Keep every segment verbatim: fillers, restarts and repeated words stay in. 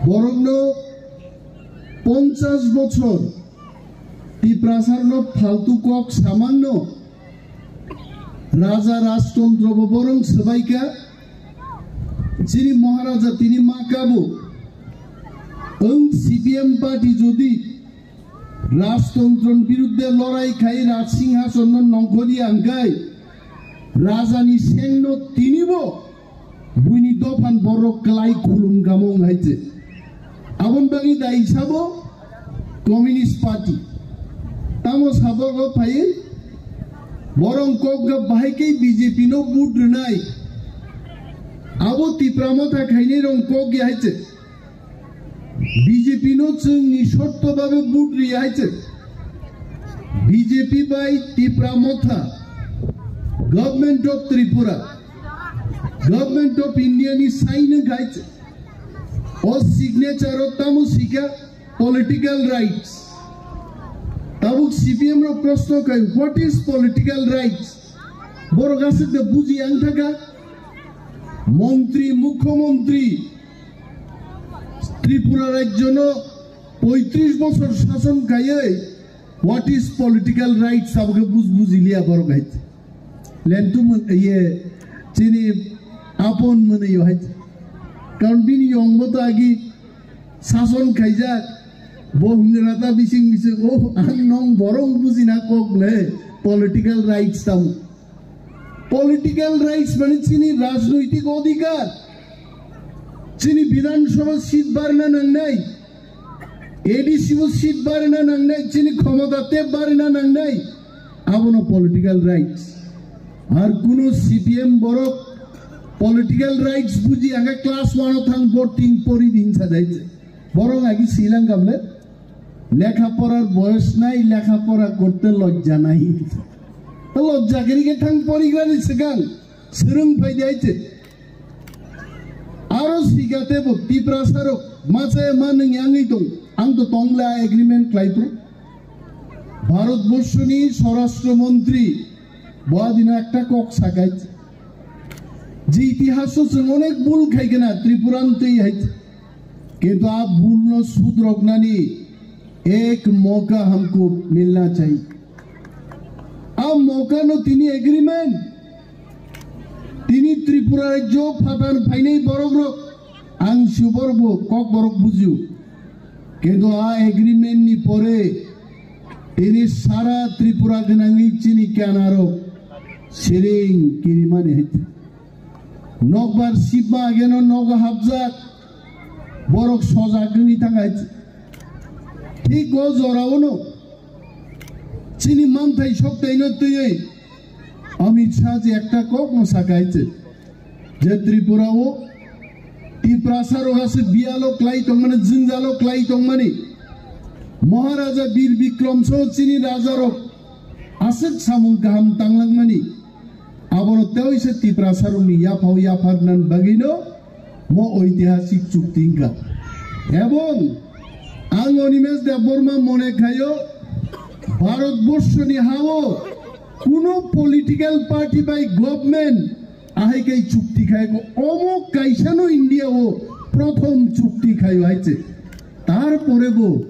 Borokno ponchas bochor Tiprasarno faltu kok samangno Raja Rajtantro bo borong swbaika, chini Maharaja tini ma kabo. Ang C P M party jodi Rajtantron biruddhe lorai khai Raj Singhason no nongkhorya hwnkhe Rajani sengno tinibo buini dophan borok klai khulum gamung hai se. Abon bagwi dai sabo Communist Party. Tamo sabo go phai borong kok ga bahai khe B J P no vote rwnai. Abo Tipra Motha khainai rong kok ya hai se. B J P no chwngni shorto babe vote riya hai se. B J P bai Tipra Motha, Government of Tripura, Government of India ni sign wngkha hai se. O signature o tamo sika political rights. Tabuk C P M rok proshno khai, what is political rights? Borok aswk da buji ang thaka. Montri, Mukhyamantri, Tripura rajyono poitris bochor sason khaiwi, what is political rights, abo khe buj-, bujiliya borok hai. Lentu mun-, iye, chini apon mwnwi hai. Karon bini yongbo to agi sason khaijak, bo hwngra ta bising bising, "Oh, ang nong borok bujina kok le, political rights tamo." Political rights mane chini rajnoitik odhikar, chini Bidhan Sabha seat barna nangnai, A D C o seat barna nangnai, chini khomota tep barna nangnai, abono political rights. Ar kuno C P M borok political rights buji age class one o thang board tin pori din sajai. Borok agi silang gamle. Lekha porar boyos nai, lekha pora korte lojja nai. Lojja giri khe thang porigrani swkang swrwng phai di hai se. Aro sigate bo Tiprasa rok machaya ma nwng yangwi tong. Ang to tongla agreement khlai pro. Bharat borshoni Swarashtra Montri bo adino ekta kok sakai. Je itihaso chwng onek bul khai gana Tripura ntwi hai. Kintu a bhulno sudroknani ek moka humko milna chahiye. A mokano tini agreement, tini Tripura rajyo phatar phainai borokrok, ang si borokbo kok borok bujio. Kintu a agreement ni pore tini sara Tripura gwnangwi chini kanarok siring kirimani hai. Nokbar sibma ageno nogo hapjak, borok sojak wngwi thangkha. Thik o jorao no chini manthai soktaino twiwi Amit Shah je ekta kokno sakha hai se, je Tripura o Tiprasa rok aswk biyalo klai tongmani, jwngjalo klai tongmani, Maharaja Bir Bikram so chini rajarok aswk samung kaham tanglangmani. Abono teoisa Tiprasarokni yaphao yapharnani bagwino mo oitihasik chukti wngkha. Ebong ang Animesh Debbarma mone khaio, Bharat borshoni hao kuno political party bai government ahai kai chukti khai ko omo kaisano India o prothom chukti khaio hai se. Tarpore bo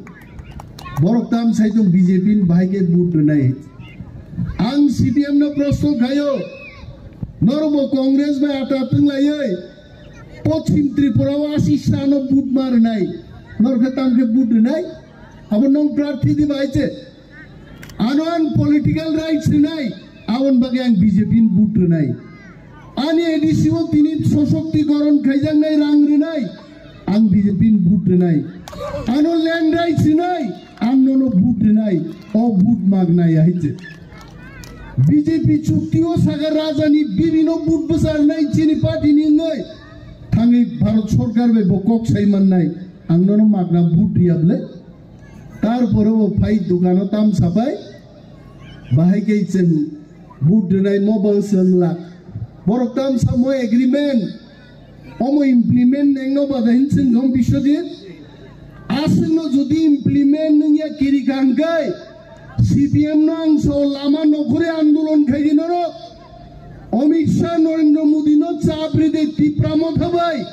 borok tam sai tong B J P ni bahai khe vote rwnai. Ang C P M no proshno khaio, norok bo Congress bai ata twng laiwi Pochim Tripura o asi sano vote ma rwnai. Norok khe tam khe vote rwnai? Abo nong prarthi di bahai se. Ano ang political rights rwnai, aboni bagwi ang B J P ni vote rwnai. Ani A D C o tini sosoktikoron khaijaknai rang rwnai, ang B J P ni vote rwnai. Ano land rights rwnai, ang nono vote rwnai, o vote magnai hai se. B J P chukti o saka rajani bibino vote bwsa rwnai chini party ni wngwi thangwi Bharat Sorkar bai bo kok sai mannai, ang nono magna vote riya bwle. Tarpore bo phai dukano tam sapai, bahai khe chwng vote rwnai mo bo chwng lak. Borok tam samo agreement, omo implement nengno bada hin chwng gom Biswajit. Aswkno jodi implement nungya kiri kangkai, C P M no ang so lama nokhore andolon khaidi norok. Amit Shah, Narendra Modi no chapri de Tipra Motha bai.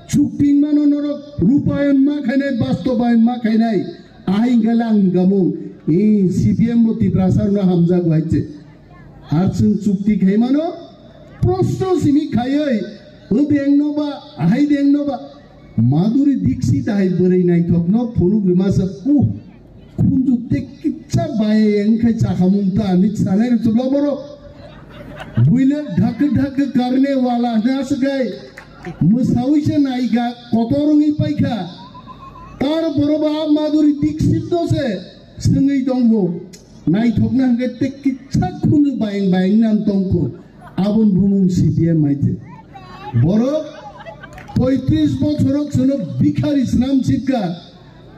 Chukting mano norok rupayon ma khainai, bastobayon ma khainai, ahai hwnkhe lang gamung, e, C P M bo Tiprasa rwna hamjago hai se. Ar chwng chukti khaimano, proshno simi khaiwi, o dengno ba, ahai dengno ba, Madhuri Dixit ahai bwrwi naithokno phunuk rwmasa, uh, khunju tei kitsa bai wngkhai chakhamung ta hinwi sanai rwchwlo borok. Buile dhak dhak karne wala hwnkhe aswk hai mwsawi se naiga kotor wngwi paikha. Tar borok ba Madhuri Dixit no se swngwi tongbo. Naithokna hwnkhe tei kitsa khunju bayang bayang nan tongkho. Aboni bumung C P M hai se. Borok poitris bochorok chwngno bikhari swnam sipkha.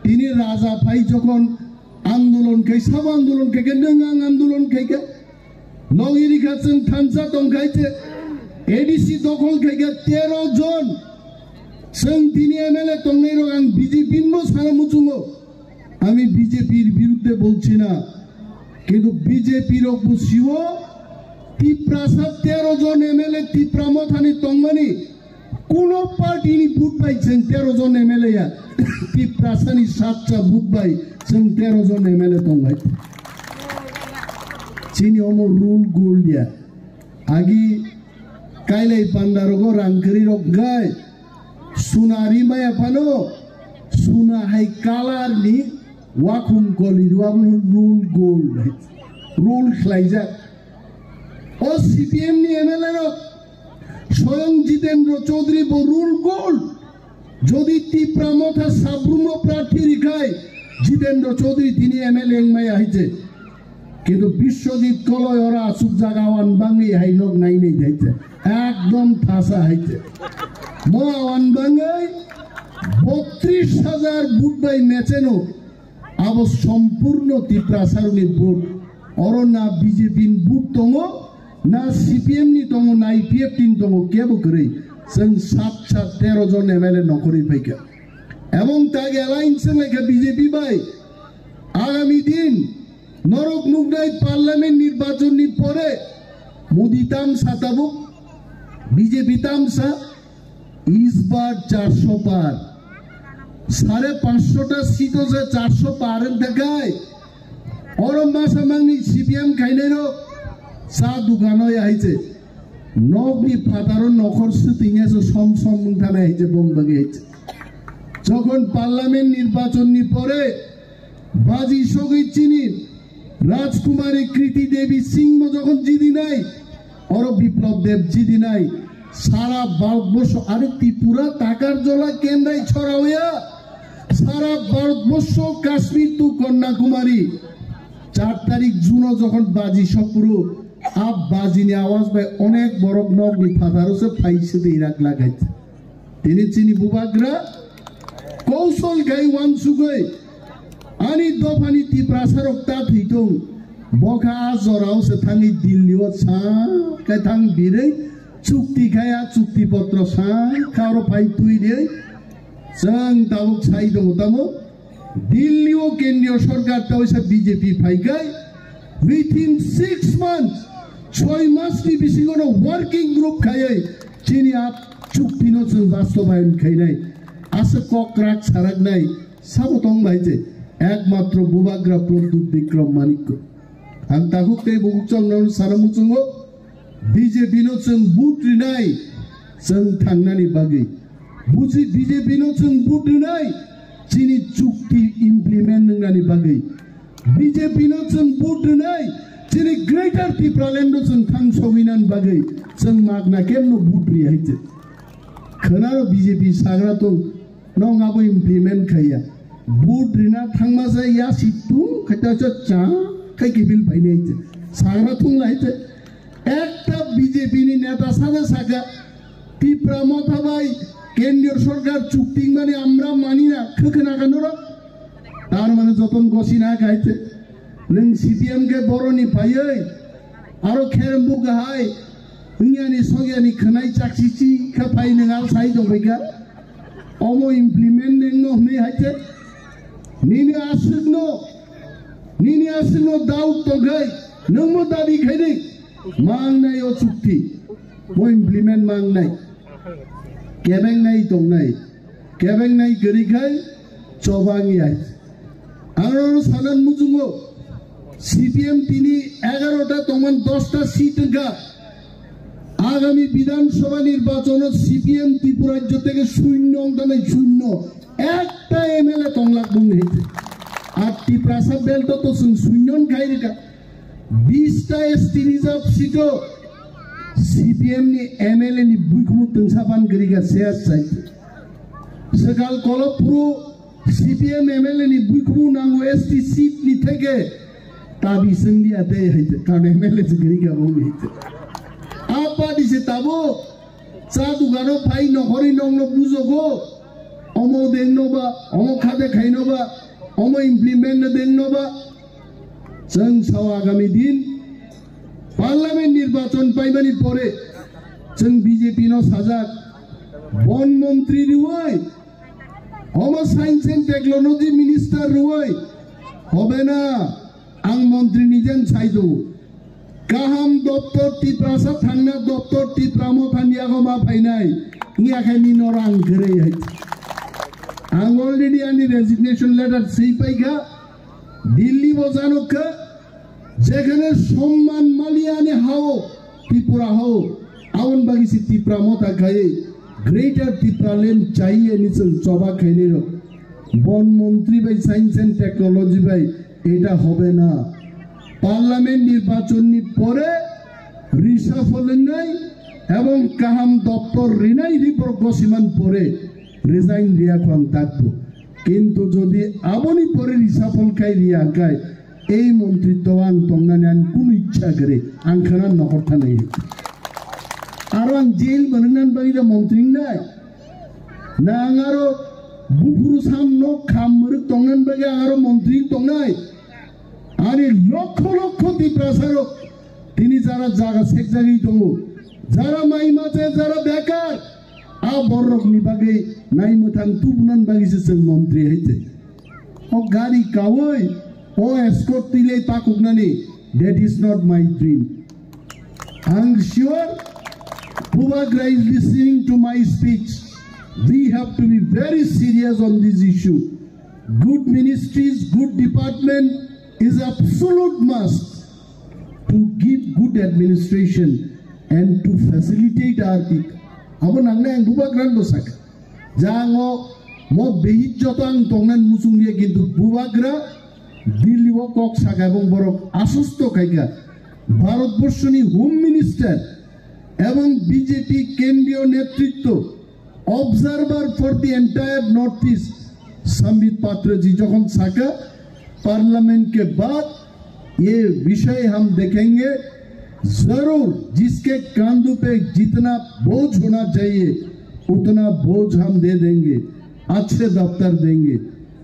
Tini raja phai jokhon andolon khai, sabo andolon khai khe, nwng ang andolon khai khe. Logi rikha chwng thansa tong khai se. A D C dokhol khai khe tero jon. Chwng tini M L A tongnai rok ang B J P ni bo sana muchungo. Ami B J P r birudde bolchi na. Kintu B J P rok bo siwo Tiprasa tero jon M L A Tipra Mothani tongmani kuno party ni vote bai chwng tero jon M L A ya. Tiprasa ni satcha vote bai chwng tero jon M L A tongnai. Chini omo rule gold ya. Agi kailai pandarogo rang kwrwi rok gai. Suna ri maya phano suna hai kalar ni wakhum koli rwabo rule gold hai. Rule khlaijak. O C P M ni M L A rok soyong Jitendra Chaudhary bo rule gold. Jodi Tipra Motha Sabrumo prarthi rikhai Jitendra Chaudhary tini M L A wngmaya hai je. Kintu Biswajit Koloi ora asuk jaga awan bangwi hai nok nai nai hai je. Ekdom thasa hai je. Mo awan bangwi botris hajar vote bai mecheno. Abo sompurno Tiprasarokni vote. Oro na B J P ni vote tongo, na C P M ni tongo, na I P F T ni tongo, kebo kwrwi. Chwng sat sat tero jon M L A nokhorwi phaikha. Ebong tag alliance wnglaikha B J P bai. Agami din norok nuknai parliament nirbachon ni pore Modi tamsa tabuk, B J P tamsa, Isbar charsho par. Sare panchsho ta seat o se charsho par wng thangkhai. Oro masa mangni C P M khainai rok cha dukano ya hai se. Nokni phataro nokhor swtwingyasa som som wng thanai hai se bong bagwi hai se. Jokhon parliament nirbachon ni pore baji sogwi chini Rajkumari Kriti Devi Singh bo jokhon jidinai, oro Biplab Deb jidinai, sara Bharatborsho are Tripura, Takarjola, Kendrai chhorao ya, sara Bharatborsho Kashmir to Kanyakumari. Char tarik June o jokhon baji sokphuru, a bajini awaj bai onek borok nokni phataro se phai swtwi rak lagai. Tini chini bubagra koushol khai wansugwi ani dophani Tiprasarok ta thwi tong. Bo kha a jorao se thangwi Delhi o sa khe thang birwi chukti khai a chukti potro sa kha oro phai twi di. Chwng tabuk sai tongo tamo. Delhi o kendriyo sorkar ta waisa B J P phaikai, within six months, choi mas ni bisingo no working group khaiwi chini a chukti no chwng bastobayon khainai. Aswk kok krak saraknai sabo tong bai je ekmatro bubagra Pradyut Bikram Manikya. Ang takhuk tei bukhuk chwng no sana muchungo. B J P no chwng vote rinai chwng thangnani bagwi. Buji B J P no chwng vote rinai chini chukti implement wngnani bagwi. B J P no chwng vote rinai chini Greater Tipraland no chwng thang sogwinani bagwi. Chwng magna kemno vote ri hai chwng. Khwnaro B J P sagra tong. Nong abo implement khaiya. Vote rina thangma sa ya si tung khaita cha cha khai kibil painai che. Sagra thung lai che. Ekta B J P ni neta sada saka Tipra Motha bai kendriyo sorkar chukti mani amra mani na khwkhwna kanoro. Tar mane joton gosi na khai che. Nwng C P M khe boroni phaiwi aro kherembu kahai wngyani sogyani khwnai chaksichi khe phai nwng al sai tongbaikha. Omo implement nwngno hwnwi hai khe nini aswkno, nini aswkno doubt tongkhai nwngbo dabi khainwi mangnai o chukti bo implement mangnai. Kebengnai tongnai. Kebeng nai kwrwi khai chobang yai. Ang oro sanan muchungo, C P M tini egarota tongman dosta seat wngkha. Agami Bidhan Sabha nirbachono C P M Tripura rajyo theke shunyo wngtanai, shunyo. Ekta M L A tonglak bung hete. Ar Tiprasa belt to chwng shunyo wngkhai rwkha. Bista S T reserve seat o C P M ni M L A ni buikhumu twngsa ban kwrwi kha, se sai. Swkal kolophuru C P M M L A ni buikhumu nango S T seat ni theke tabi swngli ate haite, karon M L A se kwrwi kha bongni haite. A party se tabo cha dugano phai nokhorwi nongno bujogo, omo dengno ba, omo khade khaino ba, omo implement no dengno ba. Chwng sao agami din parliament nirbachon paimani pore chwng B J P no sajak, bon montri rwui, omo science and technology minister rwui, hobe na, ang montri ni jen sai do. Kaham doptor Tiprasa thangna doptor Tipra Motha ni yago ma phainai, wngya khe ni norang kwrwi hai. Ang already ani resignation letter swi paikha. Delhi bo jano khe, jekhane somman maliya ani hao, Tripura hao, aboni bagwi se Tipra Motha khai Greater Tipraland chaiye ni chwng choba khainai rok. Bon montri bai science and technology bai eta hobe na. Parliament nirbachon ni pore reshuffle wngnai ebong kaham doptor rinai report gosiman pore resign riya khwang dakbo. Kintu jodi aboni pore reshuffle khai riya khai, ei montritto ang tongnani ang kunu ichha kwrwi, ang khana nokhor thanai. Aro ang jail manwknani bagwi da montri wngnai? Na ang aro buphuru sam nok kham mwrwk tongnani bagwi ang aro montri tongnai? Ani lokho lokho Tiprasarok tini jara jaga sekjagwi tongo, jara mai mache, jara bekar, a borokni bagwi nai mwthang tubunan bagwi se chwng montri hai tei. O gari kaui, o escort twilai pakuknani, that is not my dream. I'm sure Bubagra is listening to my speech. We have to be very serious on this issue. Good ministries, good department is absolute must to give good administration and to facilitate our people. Abo nangnai ang Bubagrano sak. Jango mo behit joto ang tongnan musung dia kintu Bubagra Delhi o kok saka ebong borok asusto khaika. Bharatborshoni Home Minister ebong B J P kendriyo netritto, observer for the entire North East, Sambit Patra ji jokhon saka, Parliament ke baad ye vishay hum dekhenge, zarur jiske kandho pe jitna boj hona chahiye, utna boj hum de denge, achhe daftar denge.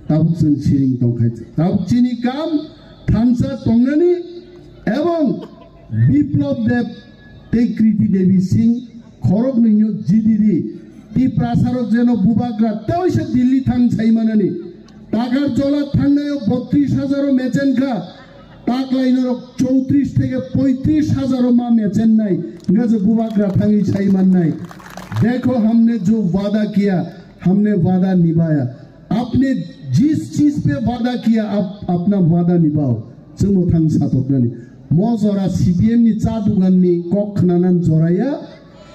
Tabuk chwng siring tongkhai. Tabuk chini kam thansa tongnani ebong Biplab Deb tei Kriti Devi Singh khoroknwino G D D Tiprasarok jeno Bubagra teisa Delhi thang saimanani. Takarjola thangnaio botris hajar o mechen kha. Taklai norok chowtris theke poitris hajar o ma mechen nai. Hingkha je Bubagra thangwi saimannai. Dekho, humne jo wada kiya, humne wada nibhaya. Apne jis cheez pe wada kiya, ap apna wada nibhao. Chwngno thang satoknani. Mo jora C P M ni cha dugan ni kok khnanan joraya.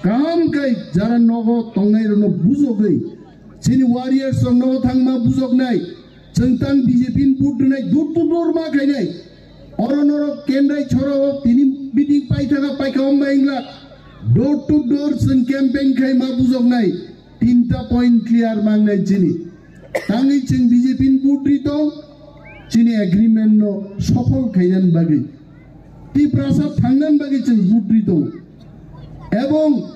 Kaham kai jara nogo tongnai rokno bujogwi. Chini warriors rokno thangma bujoknai. Chwng tang B J P ni vote rwnai, door to door ma khainai. Oro norok kendrai choro tini meeting paithaka paikha wngma wngla. Door to door chwng campaign khai ma bujoknai. Tinta point clear mangnai chini. Tangwi chwng B J P ni vote ri tong, chini agreement no sophol khainani bagwi. Tiprasa thangnan bagwi chwng vote ri tong. Ebong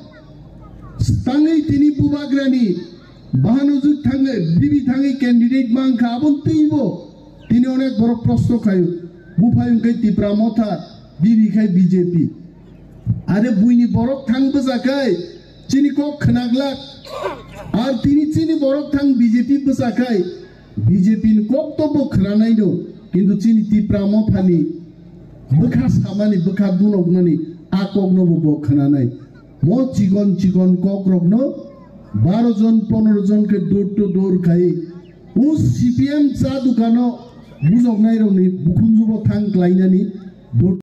tangwi tini Bubagrani bahano jwk thangwi, bibi thangwi candidate mankha, abon twibo tini onek borok prosto khaio. Buphai wngkhe Tipra Motha, bibi khai B J P. Are buini borok thang bwsakhai chini kok khnaglak. Ar tini chini borok thang B J P bwsakhai B J P ni kok to bo khwnanai no, kintu chini Tipra Mothani bwkha samani, bwkha dunoknani a kokno bo bo khwnanai. Mo chikon chikon kokrokno Baro jon, pondro jon khe door to door khai, o C P M cha dukano bujoknairokni bukhumjubo thang klainani door